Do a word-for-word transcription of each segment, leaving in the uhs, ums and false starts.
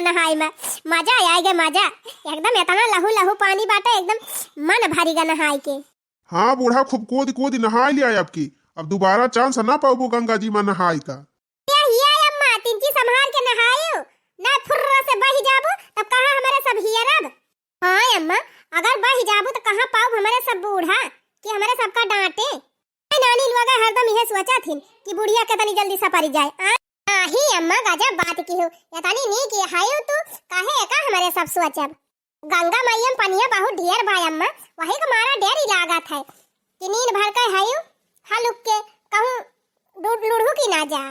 नहाए में मजा आइ गे, मजा। एकदम एतना लहू लहू पानी बाटे, एकदम मन भरि गा नहाए के। हाँ बूढ़ा, खूब कूद कूद नहाइ लिया अबकी, अब दुबारा chance ना पाउबू गंगा जी मा नहाइ का। ए, हिया अम्मा, तिनची सम्हार के नहाइउ, ना फुर्र से बहि जाबू, तब कहाँ हमरे सब हियरब? हाँ अम्मा, अगर बहि जाबू त कहाँ पाउब हमरे सब बूढ़ा कि हमरे सबका डाँटे? ए नानी लोग हरदम इहे सोचत हिन कि बुढ़िया केतनी जल्दी सपरि जाए। आ? नाही अम्मा, गजब बात किहू, एतनी नीक हइउ तू, काहे एका हमरे सब सोचब? गंगा मइया में पनिया बहुत ढेर बा अम्मा, वही के मारा डेरी लागत है कि नीन भर के हइउ हलुक के कहूँ डु-, लुढ़ू की ना जा।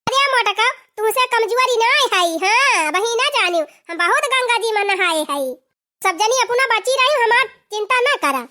अरे मोटका, तुमसे कमजोरी ना हई, हाँ, वही ना जानिउ, हम बहुत गंगा जी मा नहाए हई। सब जनी अपना बची रही, हमार चिंता ना करा।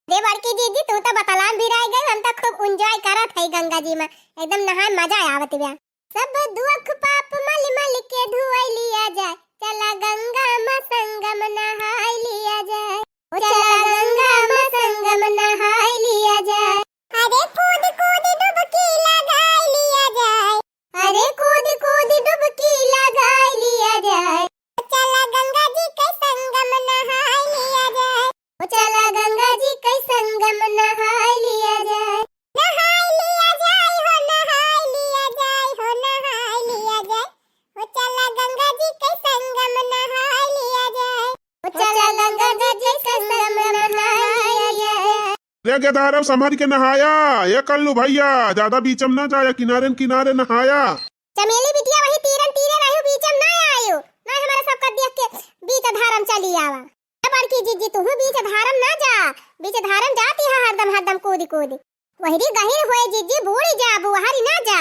अरे बड़की जीजी, तू तो बतलान भी रह गई, हम तो खूब enjoy करत हई गंगा जी मा, एकदम नहाए मजा आवत बा। सब दुख पाप मल मल के धुआई लिया जाए, चला गंगा मा संगम नहाई लिया जाए, ओ चला गंगा मा संगम नहाई लिया जाए। अरे कूद कूद डुबकी लगाई लिया जाए, अरे कूद कूद डुबकी लगाई लिया जाए, ओ चला गंगा जी के संगम नहाई लिया जाए, ओ चला गंगा जी के संगम नहाई लिया जाए। नहाई लिया जाए हो, नहाई लिया जाए हो, नहाई लिया जाए, ओ चला गंगा जी के संगम नहाई लिया जाए, ओ चला गंगा जी के संगम नहाई लिया जाए। रे गेदारव, संभर के नहाया। ए कल्लू भइया, ज्यादा बीचम ना जाया, किनारे न किनारे नहाया। चमेली बिटिया, वही तीरन तीरे रहिउ, बीचम ना आइउ, ना हमरे सबका देख के बीच धारम चली आवा। ए बड़की जीजी, तुहू बीच धारम ना जा, बीच धारम जाती है हरदम हरदम कूद कूद। वहरी गहिर होए जीजी, बूड़ी जाबू, वहरी ना जा।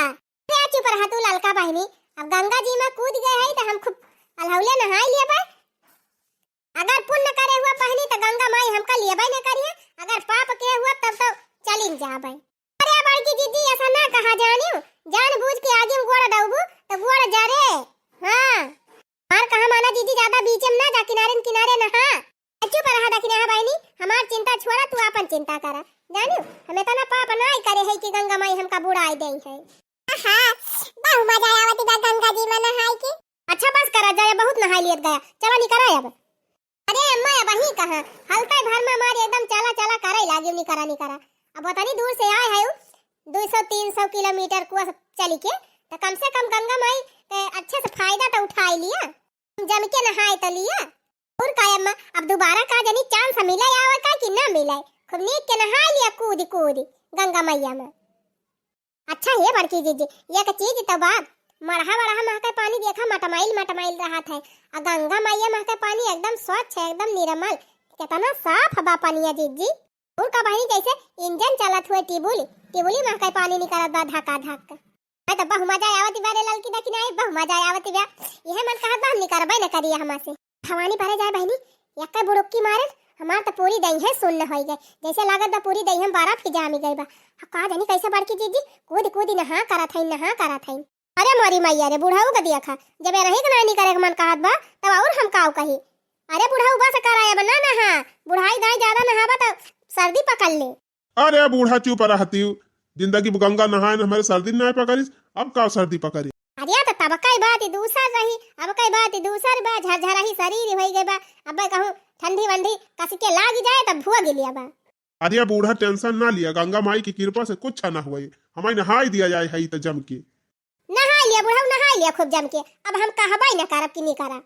ए चुप रहा तू ललका बहिनी, अब गंगा जी मा कूद गए हई त हम खूब अलहौले नहाई लेबे। अगर पुण्य करे हुआ बहिनी त गंगा माई हमका लेबे न करिहे, अगर पाप के हुआ तब तो चलिन जाबे। अरे बड़की जीजी, ऐसा ना कहा जानिउ, जानबूझ के आगे में गोड़ दउबू त गोड़ जरे। हाँ, हमार कहा माना जीजी, ज्यादा बीचे में ना जा, किनारे न किनारे नहा। चुप रहा दखिना बहिनी, हमार चिंता छोड़ा, तू आपन चिंता करा। जानिउ, हम एतना पाप नाई करे है कि गंगा माई हमका बुड़ाई देइ है। आहा, बहु मजा आवत बा गंगा जी मा नहाई के। अच्छा बस करा जाए, बहुत नहाई लियत गया, चला निकरा अब। अरे अम्मा, अबहीं कहाँ, हलते भर मा हमार एकदम चला चला करे लागिउ, निकरा निकरा। अब ओतनी दूर से आए है, दो सौ तीन सौ किलोमीटर को चली के, त कम से कम गंगा माई के अच्छे से फायदा त उठाई लिया, जम के नहाए त लिया। और का अम्मा, अब दुबारा का जनी chance मिले आवे का कि ना मिले, खूब नीक के नहाए लिया कूद कूद गंगा मइया मा। अच्छा हे बड़की जीजी, एक चीज त बा, मड़हा वड़हा महके पानी देखा मटमाइल मटमाइल रहत है, आ गंगा मइया महके पानी एकदम स्वच्छ है, एकदम निर्मल, केतना साफ बा पनिया जीजी। और का बहिनी, जैसे इंजन चलत हुए टिबुली, टिबुली महके पानी निकलत बा धका धक। मैं तो बहु मजा आवत बा रे ललकी दखिना, बहु मजा आवत बा। इहे मन कहत बा हम निकरबे न करिए हमा से। भवानी परे जाए बहिनी, एक्के बुड़ुक्की मारे, हमार त पूरी दहिये सुन्न होई गए, जैसे लागत बा पूरी दहिये में बर्फ ही जामी गई बा। अब का जानी कैसे बड़की जीजी कूद कूद नहा करत हईन, नहा करत हईन। अरे मोरी मैया रे, बुढ़ऊ के देखा, जब एनही के नानी करे के मन कहत बा, तब और हम काऊ कही। अरे बुढ़ऊ बस करा, अब ना नहा, बुढ़ाई दाई ज्यादा नहाबा त सर्दी पकड़ ले। अरे बूढ़ा चुप रहतिउ, जिंदगी भर गंगा नहाए न हमरे सर्दी नाय पकड़िस, अब का सर्दी पकड़ी? अरे त तब कई बात दूसर रही, अब कई बात दूसर बा, झरझरही शरीर होई गए बा, अब कहूँ ठंडी वंडी कस के लाग जाए तब भुआ गिलिया बा। अरे बूढ़ा tension ना लिया, गंगा माई की कृपा से कुछ ना हुए, हमारे नहाई दिया जाए है त जम के। नहाई लिया बुढ़ऊ, नहाई लिया खूब जम के, अब हम कहबे न करब कि नहीं करा।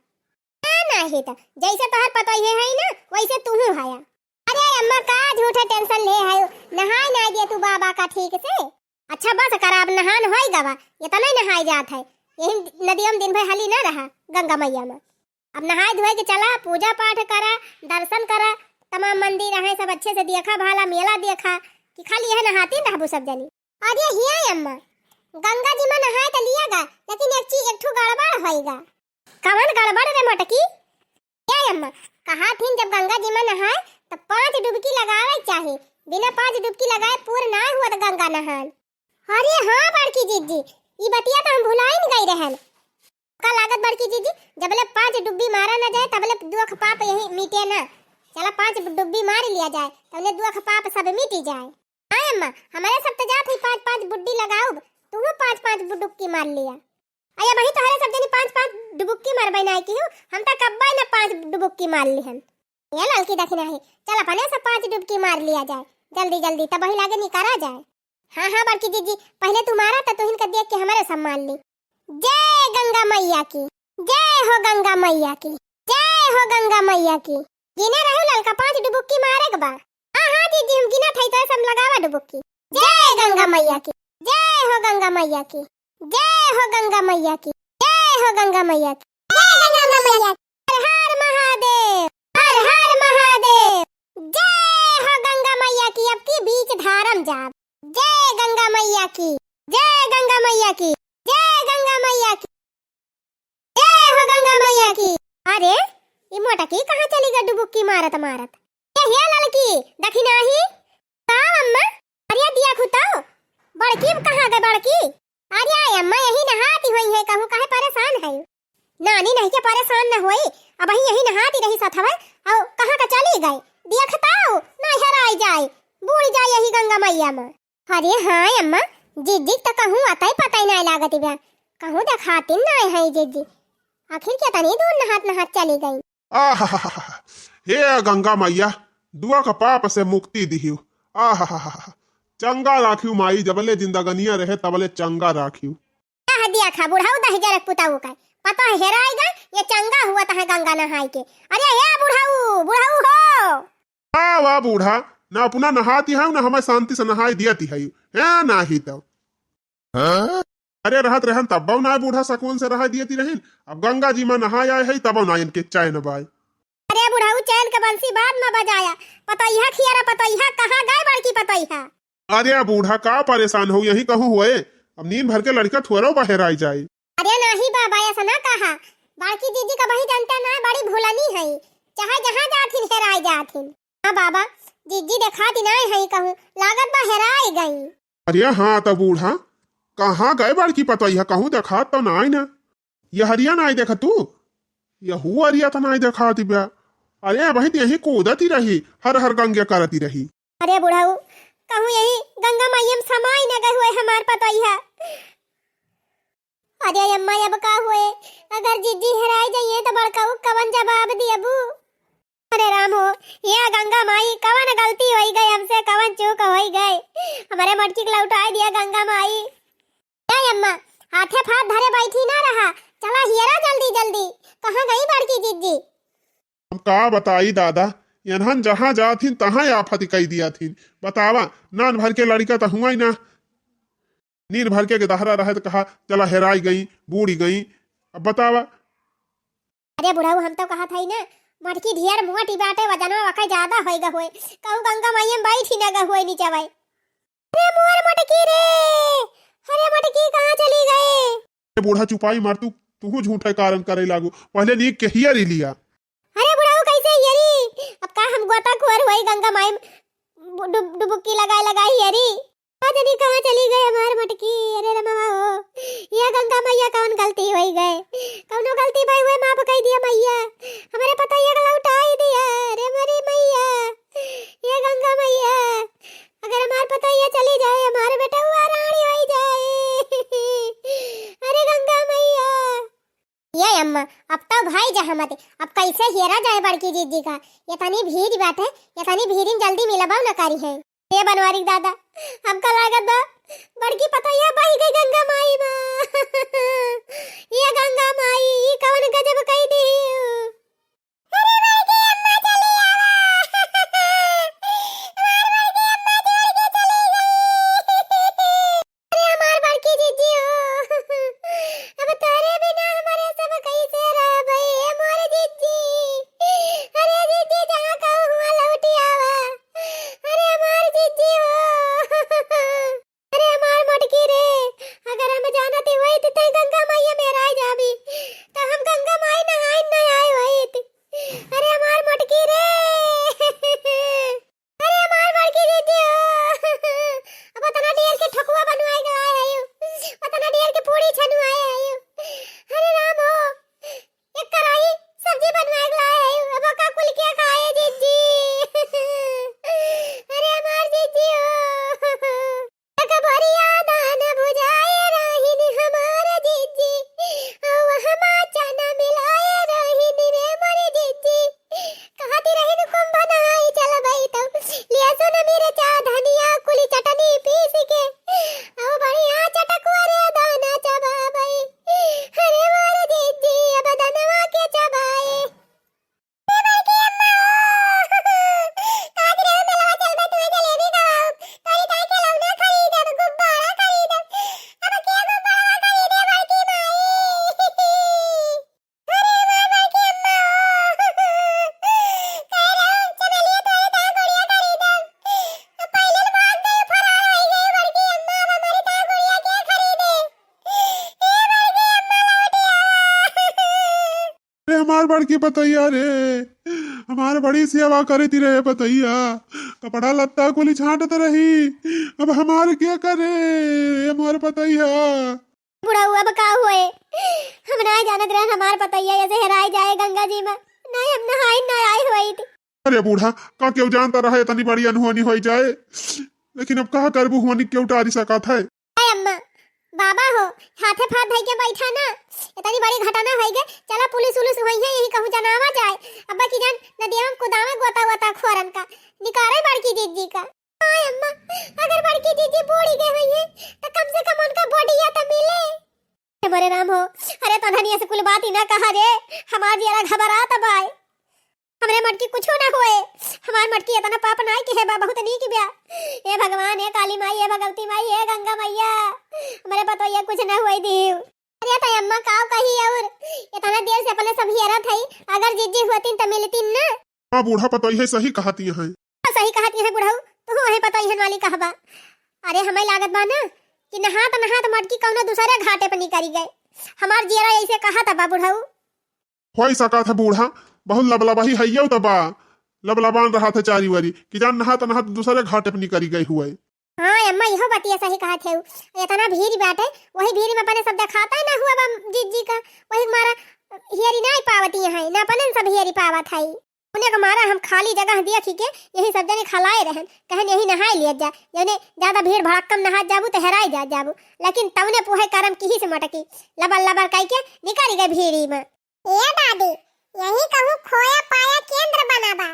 ना, नाही त जैसे तोहर पतोहिए है ना, वैसे तूहू हया। अरे अम्मा, का झूठे tension ले है, नहाए ना दे तू बाबा का ठीक से। अच्छा बस करा, अब नहान होई गवा, इतना ही नहाए जात है, यही नदिया में दिन भर हली ना रहा गंगा मैया में। अब नहाए धोए के चला, पूजा पाठ करा, दर्शन करा, तमाम मंदिर है सब अच्छे से देखा, भाला मेला देखा, कि खाली यह नहाती रहबू सब जनी। अरे हिया अम्मा, गंगा जी में नहाए त लिया गा, लेकिन एक चीज, एक ठो गड़बड़ होई गा। कवन गड़बड़ रे मोटकी? ए अम्मा, कहा थीन जब गंगा जी में नहाए त पांच डुबकी लगावे चाही, बिना पांच डुबकी लगाए पूर ना हुआ त गंगा नहान। अरे हाँ बड़की जीजी, ई बतिया तो हम भुलाइन गई रहन। का लागत बड़की जीजी, जबले पांच डुब्बी मारा ना जाए तबले दुख पाप यही मिटे ना। चला पांच डुब्बी मार लिया जाए, तबले दुख पाप सब मिटी जाए। हाँ अम्मा, हमारे सब तो जात है पांच पांच बुड्डी लगाउब, तू पांच पांच बुड्डुक्की मार लिया। अरे अबहीं तोहरे सब जनी पाँच पाँच डुबुक्की मारबै नाहीं किहू, हम त कब्बै न पाँच डुबुक्की मार लिहन। ए ललकी दखिनही, चल अपने से पाँच डुबकी मार लिया जाए, जल्दी जल्दी, तबही लागे निकरा जाए। हाँ हाँ बड़की जिज्जी, पहिले तू मारा त तुहिन के देख के हमरे सब मार ली। जय गंगा मैया की, जय हो गंगा मैया की, जय हो गंगा मैया की। गिने रहू ललका, पाँच डुबुक्की मारे के बा। हाँ हाँ जिज्जी, हम गिनत हई, तोहे सब लगावा डुबुक्की। जय गंगा मैया की, जय हो गंगा मैया की, जय हो गंगा मैया की, जय हो गंगा मैया की, जय गंगा मैया की। हर हर महादेव, हर हर महादेव। जय हो गंगा मैया की, अब की बीच धारम जाब। जय गंगा मैया की, जय गंगा मैया की, जय गंगा मैया की, जय हो गंगा मैया की। अरे, ई मोटकी कहाँ चली गई डुबुक्की मारत मारत? ए हे ललकी, दखिनही। का अम्मा? अरे दिया खुताओ, बड़की कहाँ गए बड़की? अरे अम्मा, यही नहाती होई है, कहूँ काहे परेशान है? नानी नहीं के परेशान न होई, अबहीं यही नहाती रही सथवे, अउ कहाँ का चली गई? देखताओ, ना हेराई जाए, बूड़ जाए यही गंगा मैया में। अरे हाँ अम्मा, जिज्जी त कहूँ अतई पतई नाहीं लागत बा, कहूँ देखातिन नाहीं है जिज्जी, आखिर केतनी दूर नहात नहात चली गई। आहा, हे गंगा मैया, दुआ का पाप से मुक्ति दिहियो। आहा, चंगा राखियो माई, जबले जिंदगनिया रहे तबले चंगा राखियो। आह, दिया खा बुढ़ऊ दही जरक पुताऊ का, पता है हेराई गए, ये चंगा हुआ तहे गंगा नहाई के। अरे हे बुढ़ऊ, बुढ़ऊ हो। आ, वाह बूढ़ा, ना अपना नहाती है, ना हमें शांति से नहाई दियती है, हैं, नाही तो। हाँ? अरे रहत रहन तब्बो ना बूढ़ा सकून से रहा दियती रहिन, अब गंगा जी में नहाए आए है तबो ना इनके चैन बाय। अरे बुढ़ऊ, चैन के बंसी बाद में बजाया, पतोहिया खियारा, पतोहिया कहाँ गए बड़की पतोहिया? अरे बूढ़ा, का परेशान हो, यही कहूँ हुए, अब नींद भर के लड़का थोड़ो बाहर आई जाए। अरे नाही बाबा, ऐसा ना कहा, बड़की जिज्जी का बही जनता ना, बड़ी भुलनी है, चाहे जहाँ जाथिन हेराई जाथिन। हाँ बाबा, जिज्जी देखाती नाहीं है कहूँ, लागत बा हेराई गई। अरे हाँ त बूढ़ा, कहाँ गए बड़की पतोहिया, कहूँ देखात तो नाहीं ना। ये हरिया नाहीं देखा तू, यहू अरिया त नाहीं देखाती बा। अरे बहिन, यही कूदती रही, हर हर गंगे करती रही। अरे बुढ़ऊ, कहूँ यही गंगा मैया में समाई न गए हुए हमार पतोहिया। अरे अम्मा, अब का हुए? अगर जिज्जी हेराई जाइए तो बड़काऊ कवन जवाब दियबू? अरे राम हो, या गंगा माई, कवन गलती होई गई हमसे, कवन चूक होई गई? हमारे मटकी के लौटाई दिया गंगा माई। ए अम्मा, हाथे फाथ धरे बैठी ना रहा, चला हियरा जल्दी जल्दी। कहाँ गई बड़की जिज्जी? हम का बताई दादा, यनहन जहाँ जाथिन तहाँ आफत कई दिया थिन। बतावा, नान भर के लड़का त हुआ ही ना। नीर भर के दहरा रहे त कहा, चला हेराई गई, बूड़ी गई। अब बतावा। अरे बुढ़ऊ, हम तो कहत हई ना, मटकी ढेर मोटी बाटे, वजनवा वका ज्यादा होई ग होए। कहूँ गंगा मैया में बैठी ना ग होए नीचे बाई। अरे मोर मटकी रे, अरे मटकी कहाँ चली गए? ए बूढ़ा चुपाई मार तू, तू झूठे कारण करे लागू। पहले नीक के हियरी लिया। अरे बुढ़ऊ कैसे हियरी? अब का हम गोताखोर होई गंगा माई में डुब-, डुबुक्की लगाए लगाए हियरी। का जानी कहाँ चली गई हमार मटकी? अरे रमवा हो, ये गंगा मैया कौन गलती होई गए? कौनो गलती भाई हुए माफ कर दिया मैया, हमारे पतोहिया के लौटाई दिया। अरे मोरी मैया, ये गंगा मैया, अगर हमार पतोहिया चली जाए, हमार बेटवा रानी होई जाए। अरे गंगा मैया। ये अम्मा, अब तो भाई जहाँ मत, अब कैसे हेरा जाए बड़की जिज्जी का? ये तनी भीड़ बाटे, ये तनी भीड़ में जल्दी मिलबा न करी है। हे बनवारी दादा, हमका लागत बा बड़की पतोहिया बही गई गंगा माई में। ये गंगा माई, ई कवन गजब कई दी? अरे बड़की अम्मा चली आवा। हमार बड़की अम्मा छोड़ के चली गई। अरे हमार बड़की जिज्जी हो, अब तोरे बिना हमारे सब कैसे रहबे, ए मोर जिज्जी। अरे जिज्जी, जहाँ कहूँ हुआ लौटी आवा। अरे हमार जिज्जी हो। अरे हमार मोटकी रे, अगर हम जानत होइत तै गंगा माई में हेराय जाबी, त हम गंगा माई नहाय न आए होई। बड़की पतैया रे, हमार बड़ी सेवा करती रहे पतैया, कपड़ा लत्ता कुली छांटत रही, अब हमार क्या करे हमार पतैया। बुढ़ऊ, अब का हुए? हम ना जानत रहन हमार पतैया ऐसे हेराई जाए गंगा जी में। नहीं, हम नहाई ना आई हुई थी। अरे बूढ़ा, का केहू जानता रहे इतनी बड़ी अनहोनी होई जाए? लेकिन अब का करबू, होनी केहू टारी सकत है। ए अम्मा, बाबा हो, हाथे फाथ धई के बैठा ना, इतनी बड़ी घटना होई गए, चला पुलिस उलिस होई है, यही कहूँ जनावा जाए। अब्बा की जान नदिया में कुदावे गोता गोता खोरन का, निकारे बड़की जिज्जी का। हाय अम्मा, अगर बड़की जिज्जी बूड़ी गए होई है, तो कम से कम उनका बोडिया तो मिले। हे मोरे राम हो, अरे तनहनिया से कुल बात ही ना कहा रे, हमार जियरा घबरात बाय। हमरे मटकी कुछो ना होए, हमार मटकी इतना पाप नाय के है बा, बहुत नीक ब्या। ए भगवान, ए काली माई, ए भगवती माई, ए गंगा मैया, हमरे पतोहिया कुछ ना होए दीव। अरे त अम्मा काव कही और इतना देर से अपने सब हेरत हई, अगर जिज्जी होतिन त मिलतिन ना। हाँ बूढ़ा पतोहिया सही कहती हैं। सही कहती है बुढ़ऊ, तू वही पतोहियन वाली कहबा। अरे हमें लागत बा ना कि नहात नहात मटकी कौनो दूसरे घाटे पर निकरी गए। हमार जियरा ऐसे कहत बा बुढ़ऊ। होई सकत है बूढ़ा, बहुत लबलबाही हइयो त बा, लबलबान रहत है चारी वरी, कि जान नहात नहात दूसरे घाटे पर निकरी गई हुए। हाँ अम्मा, इहो बतिया सही कहत है। इतना भीड़ बाटे, वही भीड़ में अपने सब देखाता ही ना हुआ बा जिज्जी का, वही मारा हियरी ना पावती है, ना अपने सब हियरी पावत है। उन्हें के मारा हम खाली जगह देखी के यही सब जने खलाए रहन, कहन यही नहाए लिया जा, जौने ज्यादा भीड़ भड़क्कम नहात जाबू तो हेराए जा जाबू, लेकिन तौने पुहे करम किही से मटकी, लबर लबर कई के निकल गए भीड़ी में। ए दादी, यही कहूँ खोया पाया केंद्र बना बा,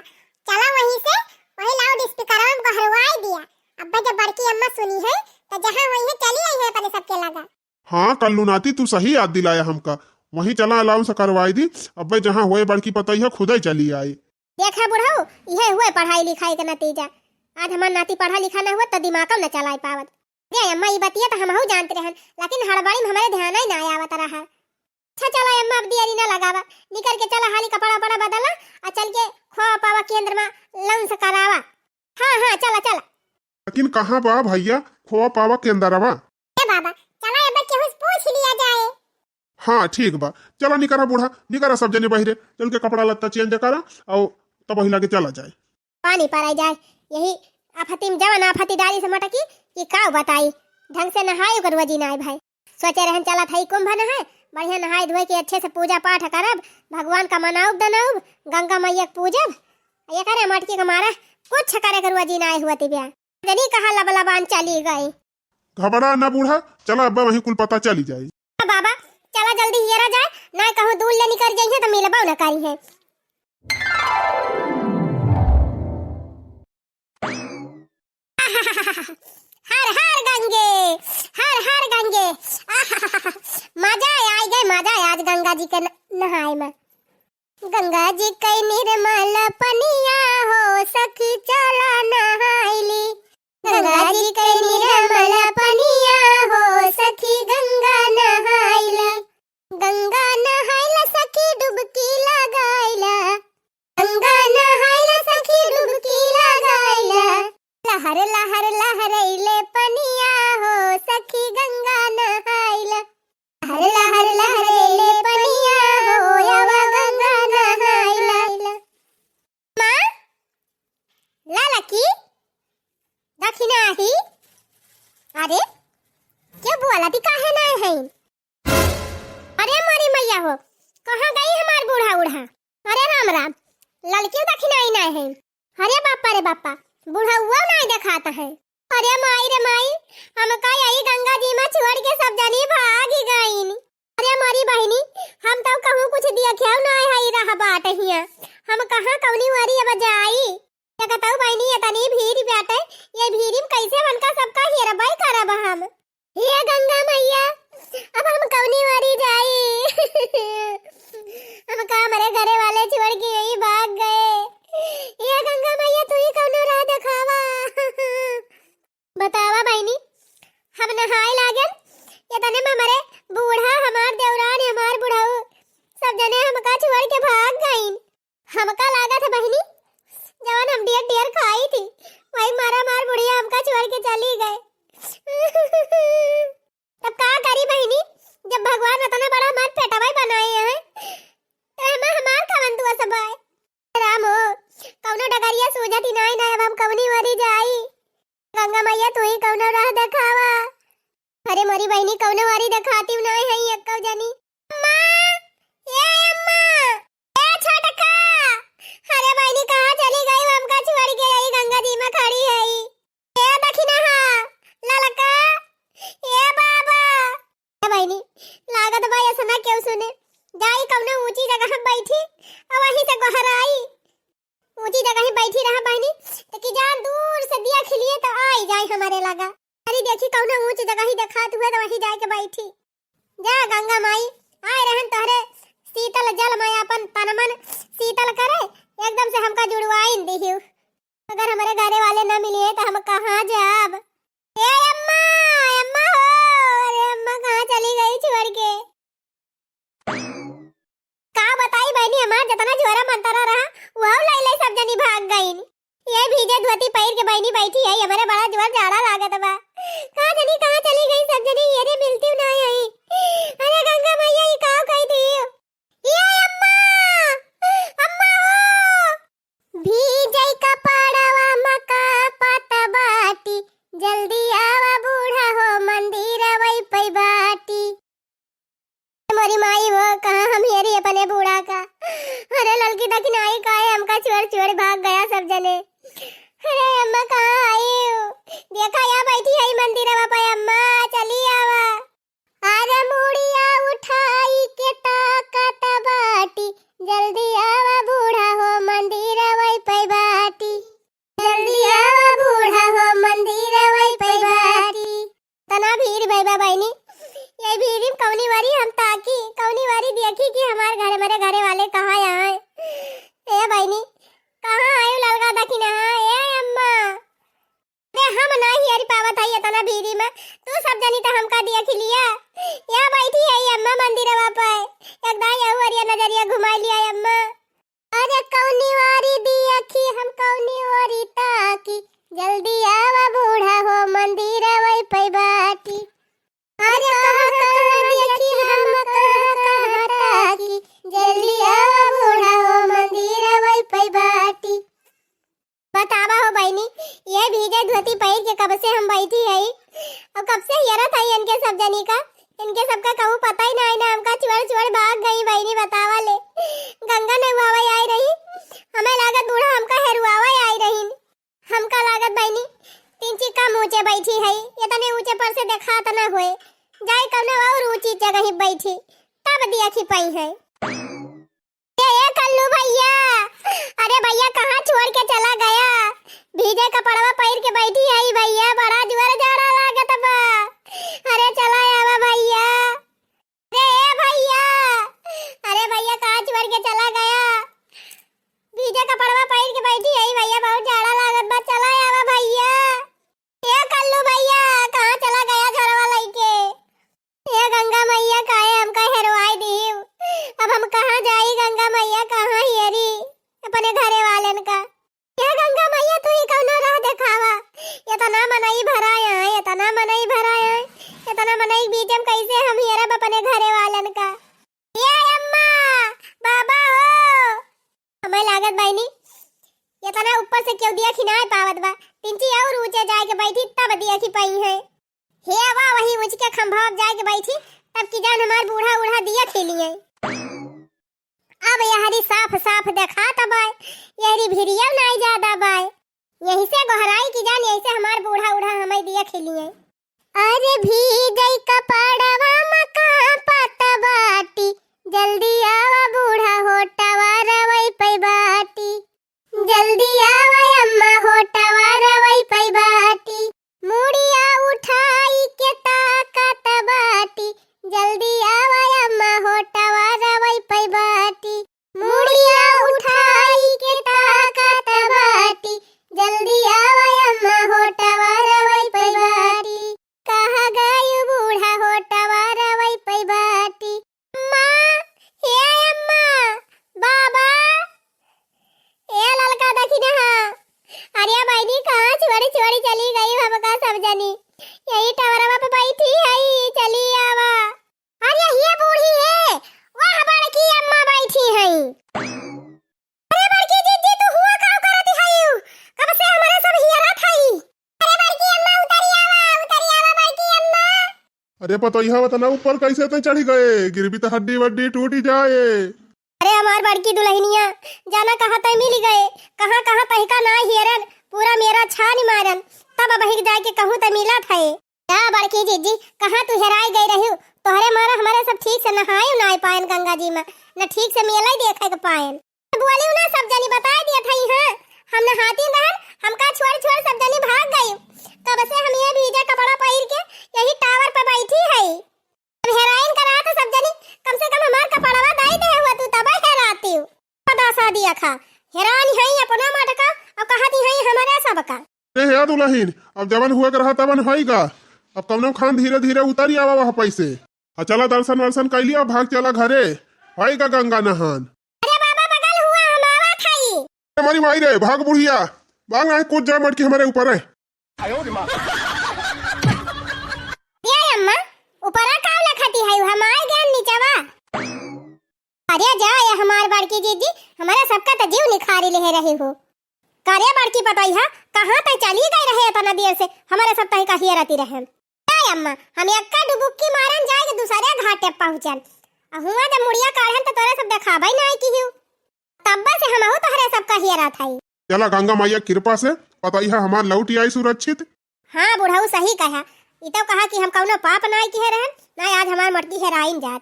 चला वहीं से, वही लाउड स्पीकर में बहरवाई दिया। अब जब बड़की अम्मा सुनी है, तो जहाँ वही है चली आई है अपने सबके लगा। हाँ कल्लू नाती, तू सही याद दिलाया हमका, वहीं चला अलाउंस करवाई दी। अब्बे जहाँ हुए बड़की पतोहिया खुदे चली आई। देख है बुढ़ऊ, इहे हुए पढ़ाई लिखाई के नतीजा। आज हमार नाती पढ़ा लिखा ना हुआ तो दिमाग न चलाई पावत। दे अम्मा, ई बतिया तो हमहू जानते रहन, लेकिन हड़बड़ी में हमारे ध्यान ही ना आवत रहा। अच्छा चला अम्मा, अब दियरी ना लगावा, निकल के चला हाली कपड़ा वपड़ा बदला, आ चल के खोआ पावा केंद्र में लाउंस करावा। हाँ हाँ, चला चला। लेकिन कहाँ बा भैया खोआ पावा केंद्रवा? ए बाबा, चला एक बार केहू से पूछ लिया जाए। हाँ ठीक बा, चला निकरा बूढ़ा, निकरा सब जने बहिरे, चल के कपड़ा लत्ता चेंज करा, और तब वही लगे चला जाए। पानी पराई जाए, यही आफती में जवन आफती डाली से मटकी, कि का बताई, ढंग से नहाए ओकर वजी ना आए भाई। सोचे रहन चला था ई कुंभ नहाए, बढ़िया नहाए धोए के अच्छे से पूजा पाठ करब, भगवान का मनाउब दनाउब, गंगा मैया के पूजब, ये करे मटकी के मारा कुछ करे के वजी ना आए हुआ तिबिया। जनी कहाँ लबलबान चली गई। घबरा ना बूढ़ा, चला अब्बा वहीं कुल पता चली जाई। बाबा, चला जल्दी हियरा जाए, ना कहूँ दूर ले निकल जाइए तो मिलबो न करी है। हर हर गंगे, हर हर गंगे। मजा आ गए, मजा आज गंगा जी के न-, नहाए में। गंगा जी के निर्मल पनिया हो सखी चला नहाइली। गंगा जी के निर्मल पनिया हो सखी गंगा नहाइला। गंगा नहाइला सखी डुबकी लगाइला। गंगा नहाइला सखी डुबकी लगाइला। लहर लहर लहरैले पनिया हो सखी गंगा नहाइला। लहर लहर लहरैले पनिया हो आवा गंगा नहाइला। माँ, लाला की दखिना ही। अरे, क्यों बोला थी काहे ना है? अरे मोरी मैया हो, कहाँ गई हमार बूढ़ा उढ़ा? अरे राम राम, ललकियो दखिनाई ना है। अरे बापा रे बापा, बूढ़ा वो ना देखाता है। अरे माई रे माई, हमका यही गंगा जी में छोड़ के सब जनी भागी गईन। अरे मोरी बहिनी, हम तो कहूँ कुछ देखे ना है रह बाट हिया। हम कहाँ कौनी वारी अब जाई? देखतऊ बहिनी, इतनी भीड़ बाटे, ये भीड़ में कैसे उनका सबका हेरबई करब हम? हे गंगा मैया, अब हम कौनी वारी जाई? हमका हमरे घरे वाले छोड़ के यही भाग गए। हे गंगा मैया, तू ही कौनो राह दिखावा। बतावा बहिनी, हम नहाए लागन, इतने में हमरे बूढ़ा, हमार देवरान, हमार बुढ़ऊ, सब जने हमका छोड़ के भाग गईन। हमका लागत है बहिनी, जवन हम डेढ़ डेढ़ खाई थी, वही मारा मार बुढ़िया हमका छोड़ के चली गए। तब का करी बहिनी, जब भगवान इतना बड़ा हमार पेटवा ही बनाए हैं, अरे माँ, हमार कवन दोष बाय? राम हो, कौनो डगरिया सूझत ही नाई ना, अब हम कौनी ओरी जाई? गंगा मैया, तू ही कौनो राह देखावा। अरे मोरी बहिनी, कौनो ओरी देखातिउ नाई है एक्को जनी। अम्मा, ए अम्मा, ए छोटका, अरे बहिनी, कहाँ चली गई हमका छोड़ के यही गंगा जी में खड़ी है? ए दखिनहा, ललका, ए बाबा। ए बहिनी, लागत बा ऐसा ना केहू सुने। जाई कौनो ऊंची जगह बैठी, और वहीं से गोहराई। ऊंची जगह ही बैठी रहा बहिनी, तो कि जान दूर से देख लिए तो आई जाए हमारे लगा। अरे देखी कौनो ऊंची जगह ही देखात हुए तो वहीं जाए के बैठी। जा गंगा माई, आए रहन तोहरे शीतल जल में अपन तन मन शीतल करे, एकदम से हमका जुड़वाइन दिहियो। अगर हमारे घरे वाले ना मिलिए तो हम कहाँ जाब? ए अम्मा, अम्मा हो, अरे अम्मा कहाँ चली गई छोड़ के? का बताई बहिनी, हमार जतना झोरा मंतरा रहा, वहू लाई लाई सब जनी भाग गईन। ये भीजे धोती पहिर के बहिनी बैठी है, हमरे बड़ा जोर जाड़ा लागत बा। का जनी कहाँ चली गई सब जनी, ये रे मिलती ना आई। अरे गंगा मैया, ये का कही थी? ये अम्मा, अम्मा हो। भीजई कपड़वा मका पाता बाटी, जल्दी आवा बूढ़ा हो, मंदिर वही पै बाटी। मोरी माई हो, कहाँ हम हेरी अपने बूढ़ा का? अरे ललकी दखिनाई काहे हमका छोड़ छोड़ भाग गया सब जने। अरे अम्मा कहाँ आई हो? देखा या बैठी है मंदिरवा पे अम्मा, चली आवा। अरे मुड़िया उठाई के ताकत बाटी, जल्दी आवा बूढ़ा हो मंदिर वही पै बाटी। जल्दी आवा बूढ़ा हो मंदिर वही पै बाटी। तना भीड़ भई बा बहिनी, ये भीड़ में कौनी वारी हम ताकी, कौनी वारी देखी कि हमार घर, हमारे घरे वाले कहाँ आए। ए बहिनी, कहाँ आयु ललका दखिनहा? ए अम्मा, अरे हम नाही अरी पावत हई इतना भीरी में, तू सब जनी तो हमका देखि लिया। या बैठी है अम्मा मंदिरवा पे, एक दाई अहू अरिया नजरिया घुमाई लिया अम्मा। अरे कौनी वारी देखी हम कौनी ओरी ताकी, जल्दी आवा बूढ़ा हो मंदिर वही पै बाटी। अरे कहाँ कहाँ देखी हम कहाँ कहाँ ताकी, जल्दी आवा बूढ़ा हो मंदिर वही पै बाटी। बतावा हो बहिनी, ये भीजे धोती पहिर के कब से हम बैठी हई और कब से हेरत हई इनके सब जनी का, इनके सबका कहूँ पता ही ना आई ना, हमका चुअर चुअर भाग गई बहिनी। बतावा ले, गंगा नहुआवे आई रही, हमें लागत बूढ़ा हमका हेरुआवे आई रहीन। हमका लागत बहिनी, तिनची कम ऊंचे बैठी हई, इतने ऊंचे पर से देखात ना होए, जाए कौनो और ऊंची जगह ही बैठी, तब देखी पई है। ए, ए कल्लू भैया, अरे भैया कहाँ छोड़ के चला गया? भीजे कपड़वा पहिर के बैठी है भैया, बड़ा जोर जाड़ा लागत बा। अरे चला आवा भैया। अरे ए भैया, अरे भैया कहाँ छोड़ के चला गया? भीजे कपड़वा पहिर के बैठी है भैया, बहुत जाड़ा लागत बा, चला आवा भैया। ए कल्लू भैया, कहाँ चला गया झोरवा लइके? ए गंगा मैया, काहे हमका हेरवाई दीव? अब हम कहाँ जाई गंगा मैया, कहाँ हेरी अपने घरे वालन का? ए गंगा मैया, तू ही कौनो राह देखावा। इतना मनई भरा है, इतना मनई भरा है, इतना मनई के बीच में कैसे हम हेरब अपने घरे वालन का? ए अम्मा, बाबा हो, हमें लागत बहिनी, इतना ऊपर से केहू देख ही ना पावत बा। तिनची और ऊंचे जाए के बैठी, तब देख ही पई है। हे वाह, वही ऊंच के खंभा पे जाए के बैठी, तब की जान हमार बूढ़ा उढ़ा देख ही लिए। अब यहरी साफ साफ देखात बाय, यहरी भिरिया नाई ज्यादा बाय। यही से गोहराई की जान, यही से हमार बूढ़ा उढ़ा हमें देख ही लिए। अरे भीजई कपड़वा मका पाता बाटी, जल्दी आवा बूढ़ा हो टवारवई पै बाटी। जल्दी आवा अम्मा हो टवारवई पै बाटी। मुड़िया उठाई के ताकत बाटी, जल्दी आवा अम्मा हो टवारवई पै बाटी। मुड़िया उठाई के ताकत बाटी, जल्दी आवा अम्मा हो टवारवई पै बाटी। कहाँ गयू बूढ़ा हो टवारवई पै बाटी। अम्मा, हे अम्मा, बाबा, ए ललका दखिनहा। अरे बहिनी, कहाँ छोड़ी छोड़ी चली गई हमका सब जनी? यही टवरवा पे बैठी है, चली आवा। अरे ये बूढ़ी है, वह बड़की अम्मा बैठी हैं। ए पतोहिया, बता ना, ऊपर कैसे ते चढ़ी गए? गिरबी तो हड्डी वड्डी टूटी जाए। अरे हमार बड़की दुलहिनिया, जाना कहाँ तै मिली गए, कहाँ कहाँ तहिका ना हेरन, पूरा मेरा छानी मारन, तब अबहिक जाए के कहूँ तै मिलत है। का बड़की जीजी, कहाँ तू हेराई गई रही? तोहरे मारा हमारे सब ठीक से नहाए उनाए पायन गंगा जी में, न ठीक से मेला ही देखे के पायन। बोली ना, सब जनी बताए दिया था, हाँ, हम नहाती रहन, हमका छोड़ छोड़ सब जनी भाग गई। कब से हम ये भीजा कपड़ा पहिर के यही टावर पर बैठी है। अब हेराइन करा तो सब जनी, कम से कम हमार कपड़वा दाई दे हुआ तू, तब हेराती हूँ। पता सा दिया खा, हेरानी है अपना मटका, अब कहती है हमारे सबका। अरे हे दुलहिन, अब जवन हुए के रहा तवन होइगा। अब कौनो खान धीरे धीरे उतरी आवा वहाँ पैसे। आ चला दर्शन वर्शन कैली, अब भाग चला घरे, होइगा गंगा नहान। अरे बाबा, बगल हुआ, हम आवा खाई। अरे हमारी माई रे, भाग बुढ़िया, भाग, नहीं कूद जाए मटकी हमारे ऊपर है। ये अम्मा, ऊपरा का लखती है, हम आए गए नीचवा। अरे जा, ये हमार बड़की जीजी, हमारे सबका तो जीव निखारी ले रही हो। करे बड़की पतोहिया, कहाँ तक चली गई रहे इतना देर से, हमारे सब तही का हियरती रहे। ए अम्मा, हम एक्का डुबुक्की मारन जाए के दूसरे घाटे पहुँचन। आ हुआं जब मुड़िया काढ़न तो तोरे सब देखाबे ना आई की हियो। तब्बे से हमहू तोहरे सब का हियरत हई। चला गंगा मैया कृपा से पतोहिया हमार लौटी आई सुरक्षित। हाँ बुढ़ऊ सही कहा, ई तो कहा कि हम कौनो पाप ना किहे रहन, ना आज हमार मटकी हेराइन जात।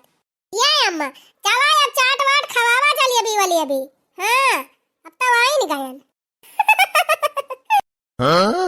ये अम्मा, चला अब चाट वाट खवावा जलेबी वलेबी। हाँ, अब तो आइन गयन। हाँ?